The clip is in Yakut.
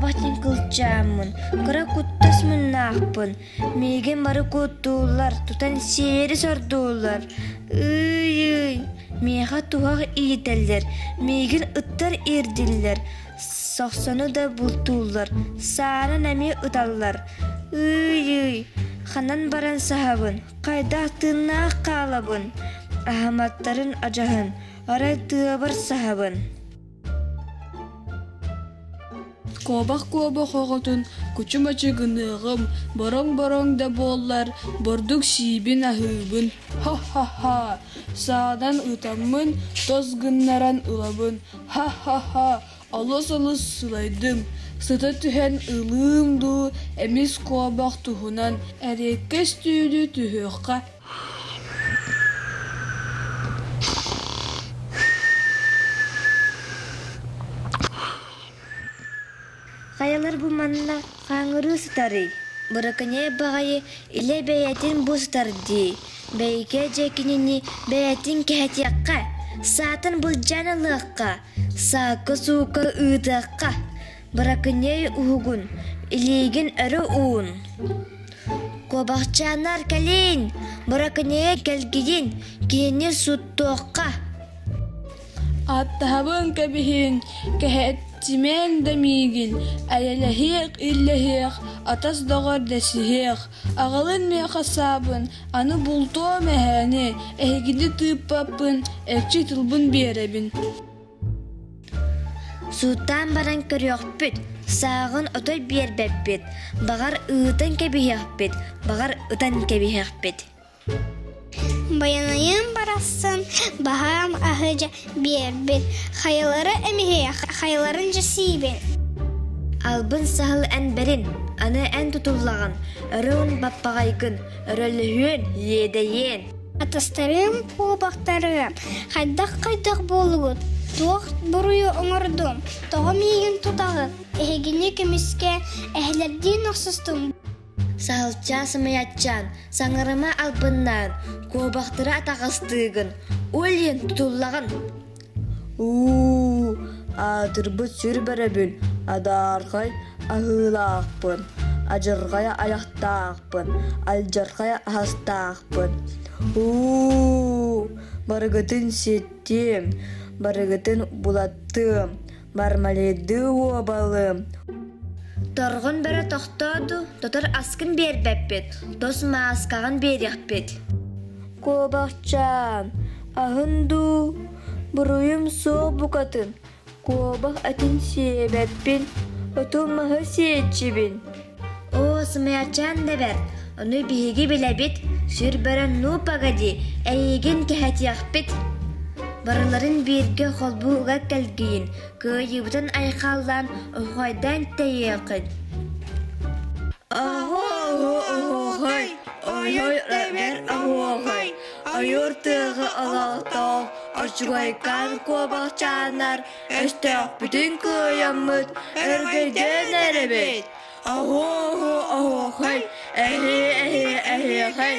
куобах диэн кылчааммын, кыра куттас муннаахпын, миигин бары куттууллар, тутан сиэри сордууллар. Ыый-ыый, миэхэ туһах иитэллэр, миигин ыттар иирдиллэр, сохсону да бултууллар, саанан эмиэ ыталлар. Ыый-ыый, ханан баран саһабын, хайдах тыыннаах хаалабын, аһаматтарын адьаһын, арай тыабар саһабын. Куобах-куобах оҕотун кучу-мачы гыныаҕым, бороҥ-бороҥ да буоллар, бурдук сиибин-аһыыбын, ха-ха-ха, саанан ытаммын, тос гыннаран ылабын, ха-ха-ха, олус-олус сылайдым, сыта түһэн ылыым дуу, эмис куобах туһунан эриэккэс түүлү түһүөххэ. Хайалар бу манна хаҥырыы сытарый? Быраканьыай баҕайы илэ бэйэтин бу сытар дии, бэйикэ дьэ кинини бэйэтин кэһэтиэххэ, саатын былдьаан ылыахха, саакка-суука ыытыахха, быраканьыай уһугун, илиигин өрө уун. Куобахчааннар кэлиин, быраканьыай кэлгийин, кинини суттуохха. Ааттаһабын кэбиһин, кэһэттимэҥ да миигин, эйэлэһиэх, иллэһиэх, атас доҕор дэсиһиэх, аҕалын миэхэ саабын, аны бултуом эһээни, эһигини тыыппаппын, экчи тылбын биэрэбин. Сууттаан баран көрүөхпүт, сааҕын отой биэрбэппит, баҕар ыытан кэбиһиэхпит, баҕар ытан кэбиһиэхпит. Байанайым барахсан баһаам аһы дьэ биэрбит, хайалара эмиһиэх, хайаларын дьэ сиибин. Албын саһыл эн бэрин, аны эн тутуллаҕын, өрөҥ баппаҕайгын, өрөлөһүөн, иэдэйиэн. Атастарым, куобахтарым, хайдах-хайдах буолугут, туох буруйу оҥордум, тоҕо миигин тутаҕыт, эһигини көмүскэ эһэлэрдиин охсустум. Саһылчаан сымыйаччаан, саҥарыма албыннаан, куобахтары атаҕастыыгын, ол иһин тутуллаҕын. Уу, аатырбыт сүр бөрөбүн, адаархай аһыылаахпын, адьырҕай айахтаахпын, алдьархай аһастаахпын. Уу, барыгытын ситтиэм, барыгытын булаттыам, Мармалейдыы уобалыым. Торҕон бөрө тохтоо дуу, тотор аскын биэрбэппит, тос мааскаҕын биэриэхпит. Куобахчаан, аһын дуу, буруйум суох букатын, куобах этин сиэбэппин, оту-маһы сиэччибин. Оо, сымыйачаан да бэрт, ону биһиги билэбит, сүр бөрө ну погоди, эйигин кэһэтиэхпит. Барыларын бииргэ холбуу уга кэлгийин, кыайыыбытын айхаллаан оһуохайдаан тэйиэххит. Оһо-оһо-оһуохай, ойой эбэр оһуохай, ойуур тыаҕа олохтоох оччугайкаан куобахчааннар өстөөхпүтүн кыайаммыт өргөйдөөн эрэбит. Оһо-оһо-оһуохай, эһи-эһи-эһиэхэй.